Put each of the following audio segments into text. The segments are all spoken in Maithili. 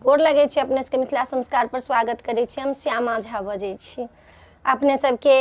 गोर लगै छी अपने सबके। मिथिला संस्कार पर स्वागत करै छी। हम श्यामा झा बजै छी। अपने सबके,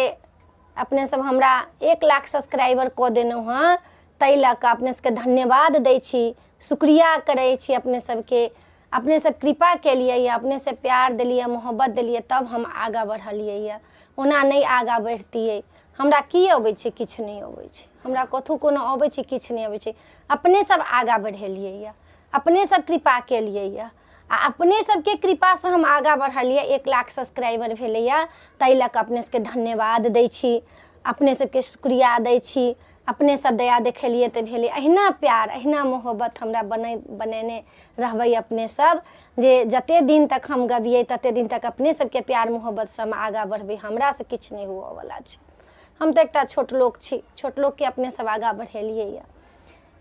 अपने सब हमरा 1 लाख सब्सक्राइबर कऽ देलहुँ हँ, ताहि लऽ कऽ अपने सबके धन्यवाद दै छी, शुक्रिया करै छी अपने सबके। अपने सब कृपा केलियै, अपने से प्यार देलियै, मोहब्बत देलियै, तब हम आगाँ बढ़लियै यऽ। ओना नहि आगाँ बढ़ितियै। हमरा की अबै छै? किछु नहि अबै छै हमरा। कथू कोनो अबै छै? किछु नहि अबै छै। अपने सब आगाँ बढ़ेलियै यऽ, अपने सब कृपा केलियै यऽ आ अपने सबके कृपासँ हम आगाँ बढ़लियै। 1 लाख सब्सक्राइबर भेलैए, ताहि लऽ कऽ अपने सबके धन्यवाद दै छी, अपने सबके शुक्रिया दै छी। अपने सब दया देखेलियै तऽ भेलै। अहिना प्यार, अहिना मोहब्बत हमरा बनेने रहबै अपने सब, जे जते दिन तक हम गबियै, तते दिन तक अपने सबके प्यार मोहब्बतसँ हम आगाँ बढ़बै। हमरासँ किछु नहि हुअवला छै। हम तऽ एकटा छोट लोक छी। छोट लोकके अपने सब आगाँ बढ़ेलियै यऽ।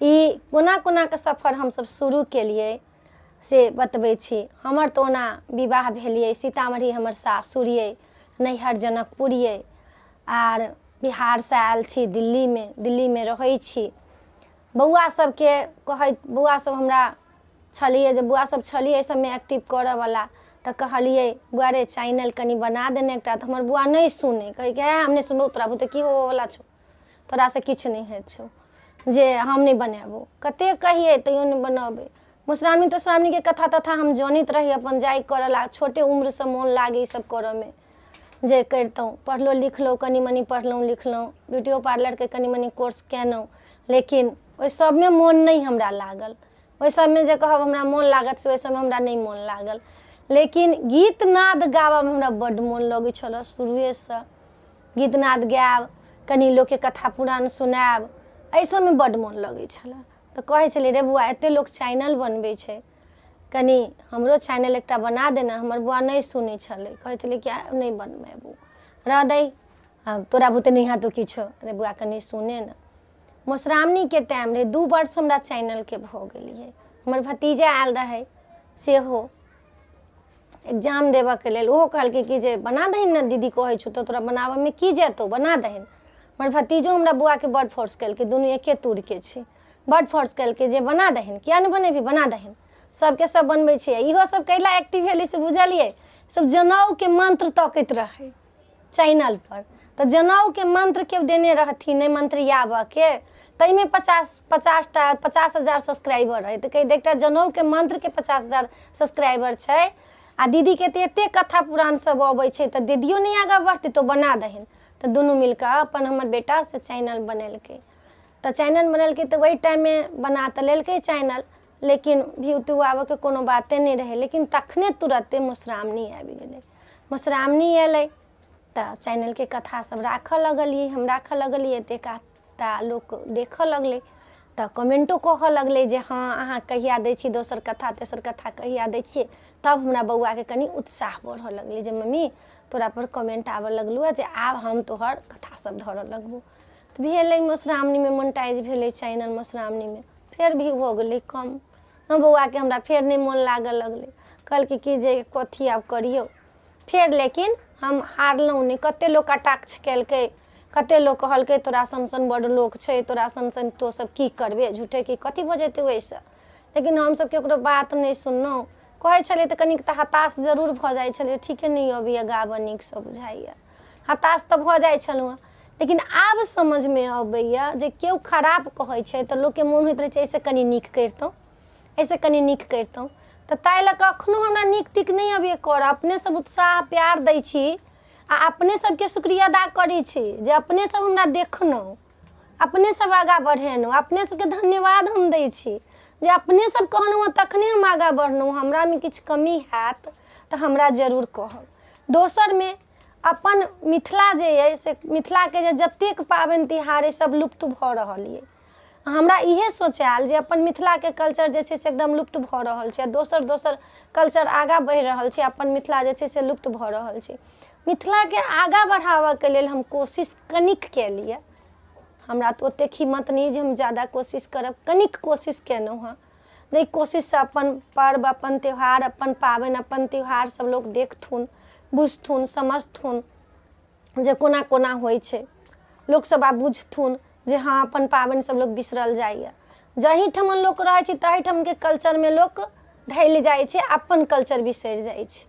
ई कोना कोनाके सफर हमसब शुरू केलियै से बतबै छी। हमर तऽ ओना विवाह भेल अइ सीतामढ़ी, हमर सासुर अइ, नैहर जनकपुर अइ आर बिहारसँ आयल छी दिल्लीमे, दिल्लीमे रहै छी। बौआ सबके कहैत, बौआ सब हमरा छलियै जे बौआ सब छलियै एहि सबमे एक्टिव करऽवला, तऽ कहलियै, बौआ रे, चैनल कनि बना दे ने एकटा। तऽ हमर बौआ नहि सुनै। कहै कि हम नहि सुनबौ, तोरा बुते की होबऽवला छौ? तोरासँ किछु नहि होइत छौ, जे हम नहि बनायबो। कतेक कहियै, तैयो नहि बनबै। मधुश्रावणी तोश्रावणीके कथा तथा हम जनैत रही, अपन जाइ करऽ ला। छोटे उम्रसँ मोन लागै ई सब करऽमे, जे करितहुँ। पढ़लहुँ लिखलहुँ, कनि मनि पढ़लहुँ लिखलहुँ, ब्यूटियो पार्लरके कनि मनि कोर्स केलहुँ, लेकिन ओहि सबमे मोन नहि हमरा लागल। ओहि सबमे जे कहब हमरा मोन लागत, से ओहि सबमे हमरा नहि मोन लागल। लेकिन गीत नाद गाबऽमे हमरा बड्ड मोन लगै छलऽ शुरुएसँ। गीत नाद गायब, कनि लोकके कथा पुराण सुनायब, एहि सबमे बड्ड मोन लगै छलए। तऽ कहै छलियै, रे बौआ, एते लोक चैनल बनबै छै, कनि हमरो चैनल एकटा बना दे ने। हमर बौआ नहि सुनै छलै। कहै छलै कि नहि बनबेबो, रह दही, तोरा बुते नहि हेतौ किछो। अरे बौआ, कनि सुने ने। मधुश्रावणीके टाइम रहै। 2 वर्ष हमरा चैनलके भऽ गेलियै। हमर भतीजा आयल रहै सेहो एग्जाम देबऽके लेल। ओहो कहलकै कि जे बना दहीन ने, दीदी कहै छौ तऽ तोरा बनाबऽमे की जेतौ, बना दहीन। हमर भतीजो हमरा बौआके बड्ड फोर्स केलकै। दुनू एके तूरके छै। बड्ड फोर्स केलकै जे बना दहीन, किया नहि बनेबही, बना दहीन, सबके सब बनबै छै। इहो सब कैला एक्टिव भेलै से बुझलियै? सब जनउके मन्त्र तकैत रहै चैनलपर, तऽ जनउके मन्त्र केओ देने रहथिन नहि मन्त्रियाबऽके, ताहिमे 50 50टा 50,000 सब्सक्राइबर रहै। तऽ कहै, एकटा जनउके मन्त्रके 50,000 सब्सक्राइबर छै आ दीदीके तऽ एतेक कथा पुराण सब अबै छै, तऽ दीदियो नहि आगाँ बढ़तै? तऽ बना दहीन। तऽ दुनू मिलकऽ अपन हमर बेटा से चैनल बनेलकै। तऽ चैनल बनेलकै तऽ ओहि टाइममे बना तऽ लेलकै चैनल, लेकिन व्यू त्यू आबऽके कोनो बाते नहि रहै। लेकिन तखने तुरत्ते मधुश्रावणी आबि गेलै। मधुश्रावणी अयलै तऽ चैनलके कथा सब राखऽ लगलियै। हम राखऽ लगलियै तऽ एक आधटा लोक देखऽ लगलै, तऽ कमेंटो कहऽ लगलै जे हँ, अहाँ कहिया दै छी दोसर कथा, तेसर कथा कहिया दै छियै? तब हमरा बौआके कनि उत्साह बढ़ऽ लगलै जे मम्मी, तोरा पर कमेंट आबऽ लगलौ हँ जे आब हम तोहर कथा सब धरऽ लगबौ। तऽ भेलै, मधुश्रावणीमे मोनिटाइज भेलै चैनल। मधुश्रावणीमे फेर भी भऽ गेलै कम। हम बौआके, हमरा फेर नहि मोन लागऽ लगलै। कहलकै कि जे कथी आब करियौ फेर। लेकिन हम हारलहुँ नहि। कतेक लोक कटाक्ष केलकै, कतेक लोक कहलकै, तोरा सन सन बड्ड लोक छै, तोरा सन सन तोँ सब की करबे झूठेके, कथी भऽ जेतै ओहिसँ? लेकिन हमसब ककरो बात नहि सुनलहुँ। कहै छलै तऽ कनिक तऽ हताश जरूर भऽ जाइ छलियै। ठीके, नहि अबैए गाबऽ नीकसँ बुझाइए, हताश तऽ भऽ जाइ छलहुँ हँ। लेकिन आब समझमे अबैए जे केओ खराब कहै छै तऽ लोकके मोन होइत रहै छै, एहिसँ कनि नीक करितहुँ, एहिसँ कनि नीक करितहुँ। तऽ ताहि लऽ कऽ एखनो हमरा नीक तीक नहि अबैए करऽ। अपने सब उत्साह प्यार दै छी आ अपने सबके शुक्रिया अदा करै छी जे अपने सब हमरा देखलहुँ, अपने सब आगाँ बढ़ेलहुँ। अपने सबके धन्यवाद हम दै छी जे अपने सब कहलहुँ हँ, तखने हम आगाँ बढ़लहुँ। हमरामे किछु कमी हैत तऽ हमरा जरूर कहब। दोसरमे अपन मिथिला जे अइ से मिथिलाके जे जतेक पाबनि तिहार अइ, सब लुप्त भऽ रहल अइ। हमरा इहे सोच आयल जे अपन मिथिलाके कल्चर जे छै से एकदम लुप्त भऽ रहल छै आ दोसर दोसर कल्चर आगाँ बढ़ि रहल छै। अपन मिथिला जे छै से लुप्त भऽ रहल छै। मिथिलाके आगाँ बढ़ाबऽके लेल हम कोशिश कनिक केलियै। हमरा तऽ ओतेक हिम्मत नहि जे हम ज्यादा कोशिश करब। कनिक कोशिश केलहुँ हँ, जाहि कोशिशसँ अपन पर्व, अपन त्यौहार, अपन पाबनि, अपन त्यौहार सब लोक देखथुन, बुझथुन, समझथुन जे कोना कोना होइ छै। लोकसब आब बुझथुन जे हँ, अपन पाबनि सब लोक बिसरल जाइए। जाहिठमन लोक रहै छै, ताहिठामके कल्चरमे लोक ढलि जाइ छै, अपन कल्चर बिसरि जाइ छै।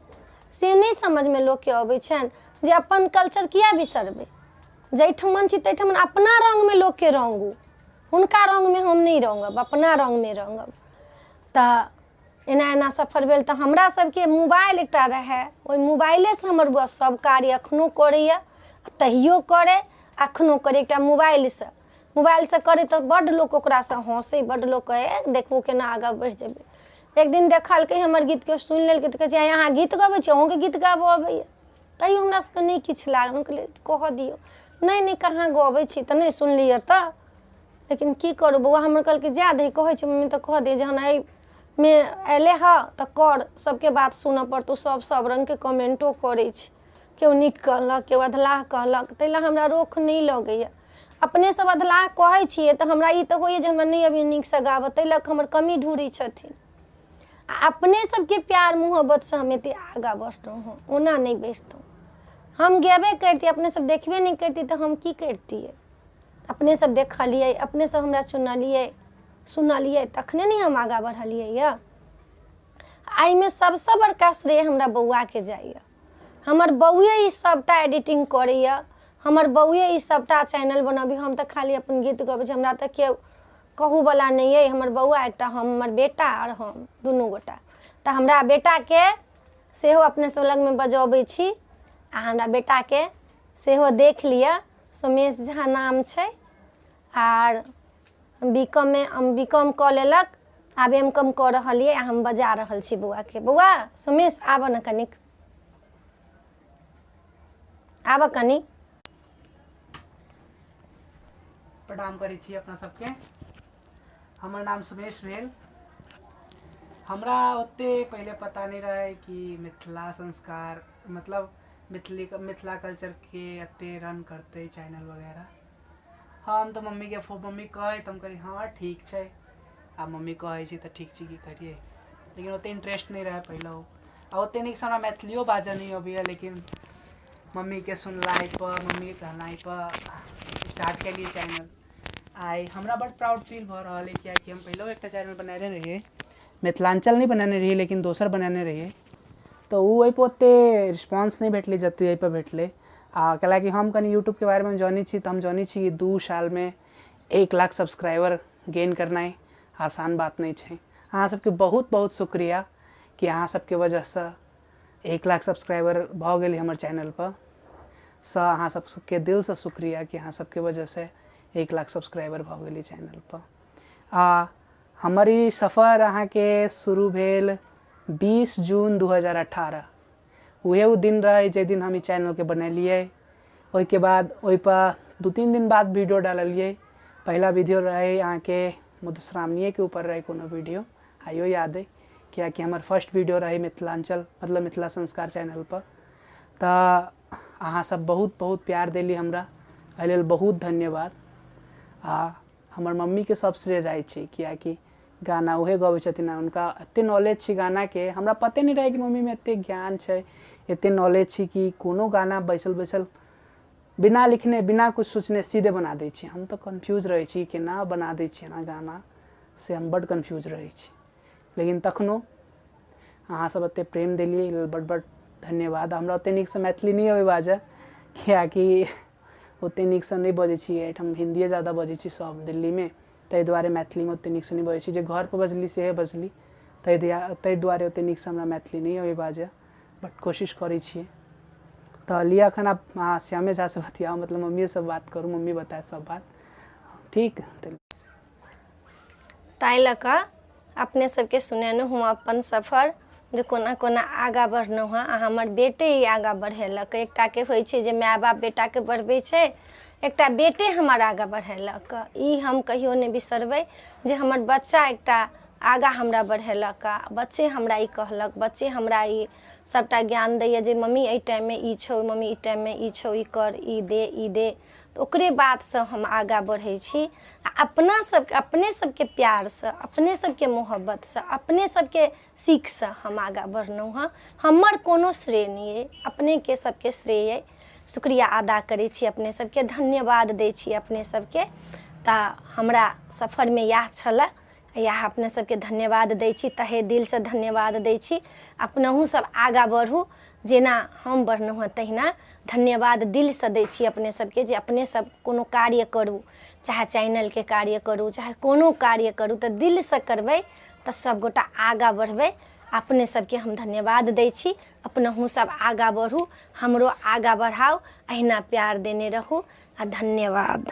से नहि समझमे लोकके अबै छनि जे अपन कल्चर किए बिसरबै। जाहिठमन छी ताहिठमन अपना रङ्गमे लोकके रङ्गू, हुनका रङ्गमे हम नहि रङ्गब, अपना रङ्गमे रङ्गब। तऽ एना एना सफर भेल। तऽ हमरा सबके मोबाइल एकटा रहए, ओहि मोबाइलेसँ हमर बौआ सब कार्य एखनो करैए, तहियो करै, एखनो करै। एकटा मोबाइलसँ, मोबाइलसँ करै तऽ बड्ड लोक ओकरासँ हँसै, बड्ड लोक कहै देखू केना आगाँ बढ़ि जेबै। एक दिन देखलकै हमर गीत, केओ सुनि लेलकै तऽ कहै छै अहाँ गीत गबै छी, अहूँके गीत गाबऽ अबैए। तैयो हमरा सबके नहि किछु लागल, हम कहलियै कहऽ दियौ। नहि नहि कहाँ गबै छी तऽ नहि सुनलियै तऽ, लेकिन की करू बौआ हमर कहलकै जाए दही, कहै छै मम्मी तऽ कहऽ दियौ, जहन एहिमे अयलै हँ तऽ कर, सबके बात सुनऽ पड़तौ। सब सब रङ्गके कमेन्टो करै छै, केओ नीक कहलक, केओ अधलाह कहलक, ताहि लए हमरा रोख नहि लगैए। अपने सब अधलाह कहै छियै तऽ हमरा ई तऽ होइए जे हमरा नहि अबैए नीकसँ गाबऽ, ताहि लऽ कऽ हमर कमी ढूँढै छथिन। आ अपने सबके प्यार मोहब्बतसँ हम एते आगाँ बढ़लहुँ हँ, ओना नहि बढ़ितहुँ। हम गेबे करितियै, अपने सब देखबे नहि करितियै तऽ हम की करितियै? अपने सब देखलियै, अपने सब हमरा चुनलियै, सुनलियै, तखने ने हम आगाँ बढ़लियै यऽ। एहिमे सबसँ बड़का श्रेय हमरा बौआके जाइए। हमर बौए ई सबटा एडिटिंग करैए, हमर बौए ई सबटा चैनल बनबै। हम तऽ खाली अपन गीत गबै छी, हमरा तऽ केओ कहूवला नहि अइ। हमर बौआ एकटा, हम, हमर बेटा आओर हम दुनू गोटा। तऽ हमरा बेटाके सेहो अपने सब लगमे बजबै छी आ हमरा बेटाके सेहो देख लिअ। सोमेश झा नाम छै, आर बी कॉममे, बी कॉम कऽ लेलक, आब एम कॉम कऽ रहल अइ। आ हम बजा रहल छी बौआके। बौआ सोमेश, आबऽ ने कनिक, आबऽ कनि। प्रणाम करै छी अपना सबके। हमर नाम सुमेश भेल। हमरा ओते पहिले पता नहि रहै कि मिथिला संस्कार, मतलब मिथिली, मिथिला कल्चरके एते रन करतै चैनल वगैरह। हम तऽ मम्मीके मम्मी कहै तऽ हम कही हँ ठीक छै, आ मम्मी कहै छै तऽ ठीक छै, की करियै। लेकिन ओते इंटरेस्ट नहि रहै पहिले आ ओते नीकसँ हमरा मैथिलियो बाजऽ नहि अबैए। लेकिन मम्मीके सुनलाइपर, मम्मीके कहनाइपर स्टार्ट केलियै चैनल। आइ हमरा बड्ड प्राउड फील भऽ रहल अइ, किएकि हम पहिलहो एकटा चैनल बनेने रहियै, मिथिलाञ्चल नहि बनेने रहियै लेकिन दोसर बनेने रहियै, तऽ ओ ओहिपर ओतेक रिस्पॉन्स नहि भेटलै जतेक एहिपर भेटलै। आ कैलाकि हम कनि यूट्यूबके बारेमे जनै छी, तऽ हम जनै छी कि 2 सालमे 1 लाख सब्सक्राइबर गेन करनाइ आसान बात नहि छै। अहाँ सबके बहुत बहुत शुक्रिया कि अहाँ सबके वजहसँ 1 लाख सब्सक्राइबर भऽ गेलै हमर चैनलपर सँ। अहाँ सबके दिलसँ शुक्रिया कि अहाँ सबके वजहसँ 1 लाख सब्सक्राइबर भऽ गेलै चैनलपर। आ हमर ई सफर अहाँके शुरू भेल 20 जून 2018। उहे ओ दिन रहै जाहि दिन हम ई चैनलके बनेलियै। ओहिके बाद ओहिपर 2-3 दिन बाद वीडियो डाललियै। पहिला वीडियो रहै अहाँके मधुश्रावणीएके ऊपर रहै कोनो वीडियो, आइयो याद अइ, किएकि हमर फर्स्ट वीडियो रहै मिथिलाञ्चल, मतलब मिथिला संस्कार चैनलपर। तऽ अहाँ सब बहुत बहुत प्यार देली हमरा, एहि लेल बहुत धन्यवाद। आ हमर मम्मीके सब श्रेय जाइ छै, किएकि गाना उहे गबै छथिन आ हुनका एते नॉलेज छै गानाके। हमरा पते नहि रहै कि मम्मीमे एते ज्ञान छै, एते नॉलेज छै कि कोनो गाना बैसल बैसल बिना लिखने, बिना कुछ सोचने सीधे बना दै छै। हम तऽ कन्फ्यूज रहै छी, केना बना दै छै एना गाना, से हम बड्ड कन्फ्यूज रहै छी। लेकिन तखनो अहाँ सब एते प्रेम देलियै, एहि लेल बड्ड बड्ड धन्यवाद। हमरा ओते नीकसँ मैथिली नहि अबै बाजऽ, किएकि ओते नीकसँ नहि बजै छी। एहिठाम हिन्दिए जादा बजै छी सब दिल्लीमे, ताहि दुआरे मैथिलीमे ओते नीकसँ नहि बजै छी। जे घरपर बजली सेहे बजली, ताहि दुआरे ओते नीकसँ हमरा मैथिली नहि अबै बाजऽ, बट कोशिश करै छियै। तऽ लिअ एखन आब अहाँ श्यामे झासँ बतियाउ, मतलब मम्मीएसँ बात करू, मम्मी बतायत सब बात। ठीक तऽ ताहि लऽ कऽ अपने सबके सुनेलहुँ हम अपन सफर जे कोना कोना आगाँ बढ़लहुँ हँ। आ हमर बेटे ई आगाँ बढ़ेलक। एकटाके होइ छै जे माय बाप बेटाके बढ़बै छै, एकटा बेटे हमर आगाँ बढ़ेलक। ई हम कहियो नहि बिसरबै जे हमर बच्चा एकटा आगाँ हमरा बढ़ेलक। आ बच्चे हमरा ई कहलक, बच्चे हमरा ई सभटा ज्ञान दैए जे मम्मी एहि टाइममे ई छौ, मम्मी ई टाइममे ई छौ, ई कर, ई दे, ई दे। तऽ ओकरे बातसँ हम आगाँ बढ़ै छी। आ अपना सबके, अपने सबके प्यारसँ, अपने सबके मोहब्बतसँ, अपने सबके सीखसँ हम आगाँ बढ़लहुँ हँ। हमर कोनो श्रेय नहि अइ, अपनेके सबके श्रेय अइ। शुक्रिया अदा करै छी अपने सबके, धन्यवाद दै छी अपने सबके। तऽ हमरा सफरमे इएह छलए। इएह अपने सबके धन्यवाद दै छी, तहे दिलसँ धन्यवाद दै छी। अपनहु सब आगाँ बढ़ू, जेना हम बढ़लहुँ हँ तहिना। धन्यवाद दिलसँ दै छी अपने सबके जे अपने सब कोनो कार्य करू, चाहे चैनलके कार्य करू, चाहे कोनो कार्य करू, तऽ दिलसँ करबै तऽ सबगोटा आगाँ बढ़बै। अपने सबके हम धन्यवाद दै छी। अपनहु सब आगाँ बढ़ू, हमरो आगाँ बढ़ाउ, अहिना प्यार देने रहू आ धन्यवाद।